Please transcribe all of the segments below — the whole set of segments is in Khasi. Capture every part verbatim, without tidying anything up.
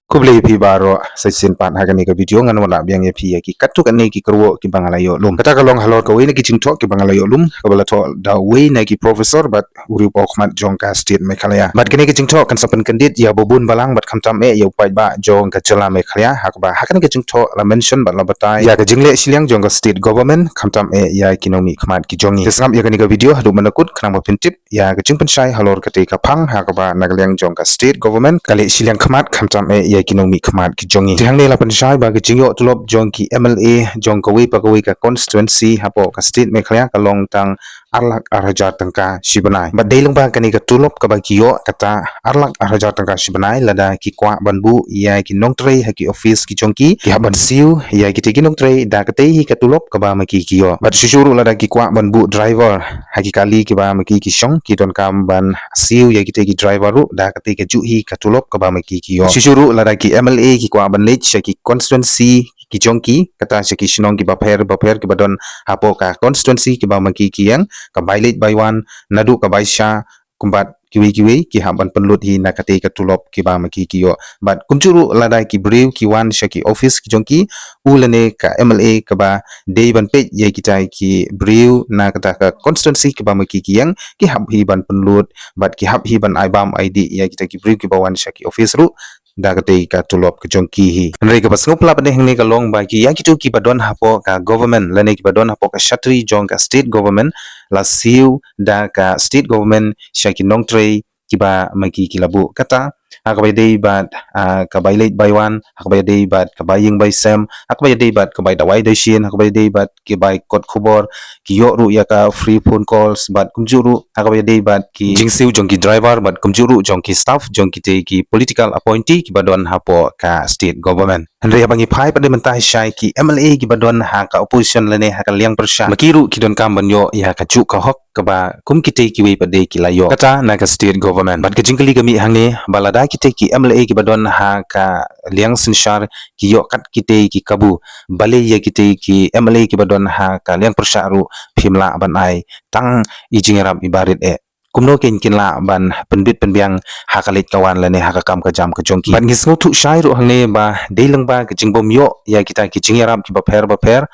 Khublei phi baroh, sa shisien pat ha kane ka video ngan wanrah biang ïa phi ïa ki katto katne ki kyrwoh kiba nga la ïoh lum. Kata ka long halor kawei na ki jingthoh kiba nga la ïoh lum, kaba la thoh da uwei na ki professor bad u riewkhmat jong ka state Meghalaya. Bad kane ka jingthoh kan sa pynkyndit ïa ba bun balang bad khamtam eh ïa u paidbah jong ka jylla Meghalaya, ha kaba ha kane ka jingthoh la mention bad la batai ïa ka jingleh shiliang jong ka state government, khamtam eh ïa ki nongmihkhmat ki jong ngi. Te sngap ïa kane ka video haduh mynta kut khnang ba phin tip ïa ka jingpynshai halor katei ka phang, ha kaba na ka liang jong ka state government ka leh shiliang khmat khamtam eh ïa ki nongmihkhmat ki jong ngi. Te hangne la pynshai ba ka jingïoh tulop jong ki M L A jong kawei pa kawei ka constituency hapoh ka state Meghalaya ka long tang ar lak ar hajar tyngka shi bnai. Bad dei lyngba kane ka tulop kaba ki ïoh, kata ar lak ar hajar tyngka shi bnai, lada ki kwah ban buh ïa ki nongtrei ha ki office ki jong ki, ki hap ban siew ïa kitei ki nongtrei da katei hi ka tulop kaba ma ki ki ïoh. Bad shuh shuh ruh lada ki kwah ban buh driver ha ki kali kiba ma ki ki shong, ki donkam ban siew ïa kitei ki driver ruh da katei kajuh hi ka tulop kaba ma ki ki ïoh. Shuh shuh ruh lada ki M L A ki kwah ban leit sha ki constituency ki jong ki, kata sha ki shnong kiba pher bapher kiba don hapoh ka constituency kiba ma ki ki ïeng, ka bai leit bai wan, naduh ka bai sha, kumba kiwei kiwei, ki hap ban pynlut hi na katei ka tulop kiba ma ki ki ïoh. Bad kumjuh ruh lada ki briew ki wan sha ki office ki jong ki, u lane ka M L A kaba dei ban peit ïa kitai ki briew na kata ka constituency kiba ma ki ki ïeng, ki hap hi ban pynlut bad ki hap hi ban ai bam ai dih ïa kitai ki briew kiba wan sha ki office ruh da katei ka tulop ka jong ki hi. Hynrei kaba sngewphylla pat hangne ka long ba ki ïa kito kiba don hapoh ka government lane kiba don hapoh ka shatri jong ka state government, la siew da ka state government sha ki nongtrei kiba ma ki ki la buh, kata ha kaba ïadei bad, ah, ka bai leit bai wan, ha kaba ïadei bad ka bai ïing bai sem, ha kaba ïadei bad ka bai dawai dashin, ha kaba ïadei bad ki bai kot khubor, ki ïoh ruh ïa ka free phone calls, bad kumjuh ruh ha kaba ïadei bad ki jingsiew jong ki driver bad kumjuh ruh jong ki staff jong kitei ki political appointee kiba don hapoh ka state government. Hynrei haba ngi phai pat mynta shai ki M L A kiba don ha ka opposition lane ha ka liang pyrshah, ma ki ruh ki donkam ban ïoh ïa kajuh ka hok kaba kum kitei kiwei pat ki la ïoh, kata na ka state government. Bad ka jingkylli ka mih hangne ba lada kitei ki M L A kiba don ha ka liang synshar ki ïoh kat kitei ki kabu, balei ïa kitei ki M L A kiba don ha ka liang pyrshah ruh phim lah ban ai tang i jingïarap iba rit eh? Kumno kein kin lah ban pynbit pynbiang ha ka leit ka wan lane ha ka kam ka jam ka jong ki? Bad ngi sngewthuh shai ruh hangne ba dei lyngba ka jingbym ïoh ïa kita ki jingïarap kiba pher bapher,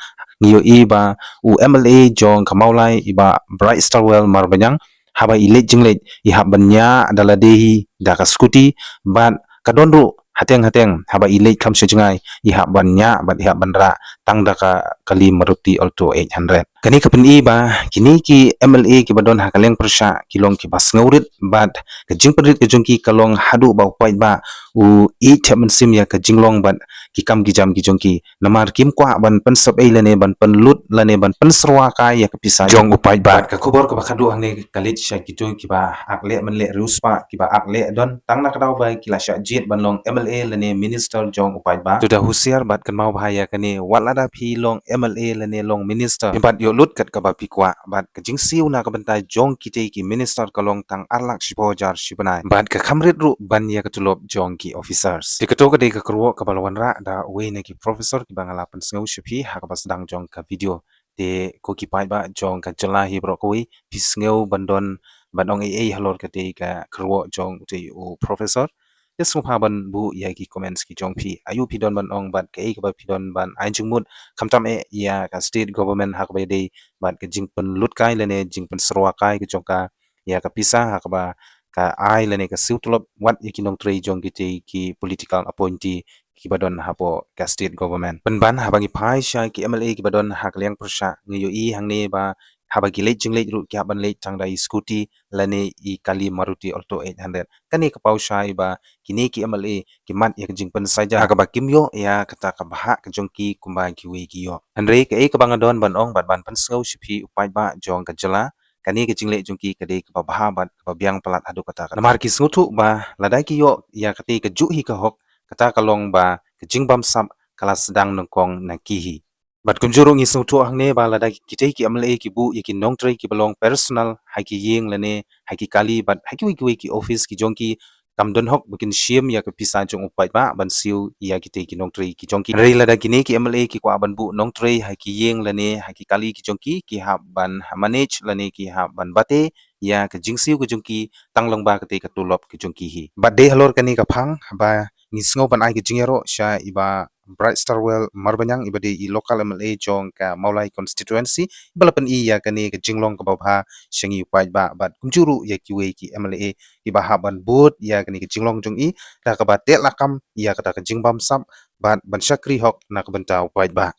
ngi ïohi ba u M L A jong ka Mawlai, i Bah Brightstarwell Marbaniang, haba i leit jingleit i hap ban ñiah da lade hi da ka scooty, bad ka don ruh hateng hateng haba i leit kham sha jngai i hap ban ñiah bad i hap ban rah tang da ka kali Maruti Alto eight hundred. Kane ka pyni ba kine ki M L A kiba don ha ka liang pyrshah ki long kiba sngewrit, bad ka jingpynrit ka jong ki ka long haduh ba u paidbah u ïeit thep mynsiem ïa ka jinglong bad ki kam ki jam ki jong ki, namar kim kwah ban pynsep ei lane ban pynlut lane ban pynsyrwa kai ïa ka pisa jong u paidbah. Bad ka khubor kaba khadduh hangne ka leit sha kito kiba ak leh mynleh riewspah, kiba ak leh don tang na ka daw ba ki la shah jied ban long M L A lane minister jong u paidbah. To da husiar bad kynmaw bha ïa kane, wat lada phi long M L A lane long minister, phim pat ïoh lut kat kaba phi kwah, bad ka jingsiew na ka bynta jong kitei ki minister ka long tang ar lak shiphew hajar shi bnai, bad ka kham rit ruh ban ïa ka tulop jong ki officers. Te kato ka dei ka kyrwoh kaba la wanrah da uwei na ki professor kiba nga la pynsngew sha phi ha kaba sdang jong ka video. Te ko ki paidbah jong ka jylla hi baroh kawei, phi sngew ban don ban ong ei ei halor katei ka kyrwoh jong utei u professor? Te sngewbha ban buh ïa ki comments ki jong phi. Aïu phi don ban ong bad kaei kaba phi don ban ai jingmut, khamtam eh ïa ka state government ha kaba ïadei bad ka jingpynlut kai lane jingpynsyrwa kai ka jong ka ïa ka pisa ha kaba ka ai lane ka siew tulop wat ïa ki nongtrei jong kitei ki political appointee kiba don hapoh ka state government. Pynban haba ngi phai sha ki M L A kiba don ha ka liang pyrshah, ngi ïohi hangne ba haba ki leit jingleit ruh ki hap ban leit tang da i scooty lane i kali Maruti Alto eight hundred. Kane ka paw shai ba kine ki M L A ki mad ïa ka jingpynsaja ha kaba kim ïoh ïa kata ka bhah ka jong ki kumba kiwei ki ïoh. Hynrei kaei kaba nga don ban ong bad ban pynsngew sha phi u paidbah jong ka jylla, kane ka jingleh jong ki ka dei kaba bha bad kaba biang palat haduh katta katta. Namar ki sngewthuh ba lada ki ïoh ïa katei kajuh hi ka hok, kata ka long ba ka jingbamsap ka la sdang nyngkong na ki hi. Bad kumjuh ruh ngi sngewthuh hangne ba lada kitei ki M L A ki buh ïa ki nongtrei kiba long personal ha ki ïing lane ha ki kali bad ha kiwei kiwei ki office ki jong ki, kam don hok ba kin shim ïa ka pisa jong u paidbah ban siew ïa kitei ki nongtrei ki jong ki. Hynrei lada kine ki M L A ki kwah ban buh nongtrei ha ki ïing lane ha ki kali ki jong ki, ki hap ban manage lane ki hap ban bate ïa ka jingsiew ka jong ki tang lyngba katei ka tulop ka jong ki hi. Bad dei halor kane ka phang ba Ngi sngew ban ai ka jingïaroh sha i Bah Brightstarwell Marbaniang, i ba dei i local M L A jong ka Mawlai constituency, i ba la pyni ïa kane ka jinglong kaba bha sha ngi u paidbah bad kumjuh ruh ïa kiwei ki M L A kiba hap ban bud ïa kane ka jinglong jong i da kaba teh lakam ïa kata ka jingbamsap bad ban shakri hok na ka bynta u paidbah.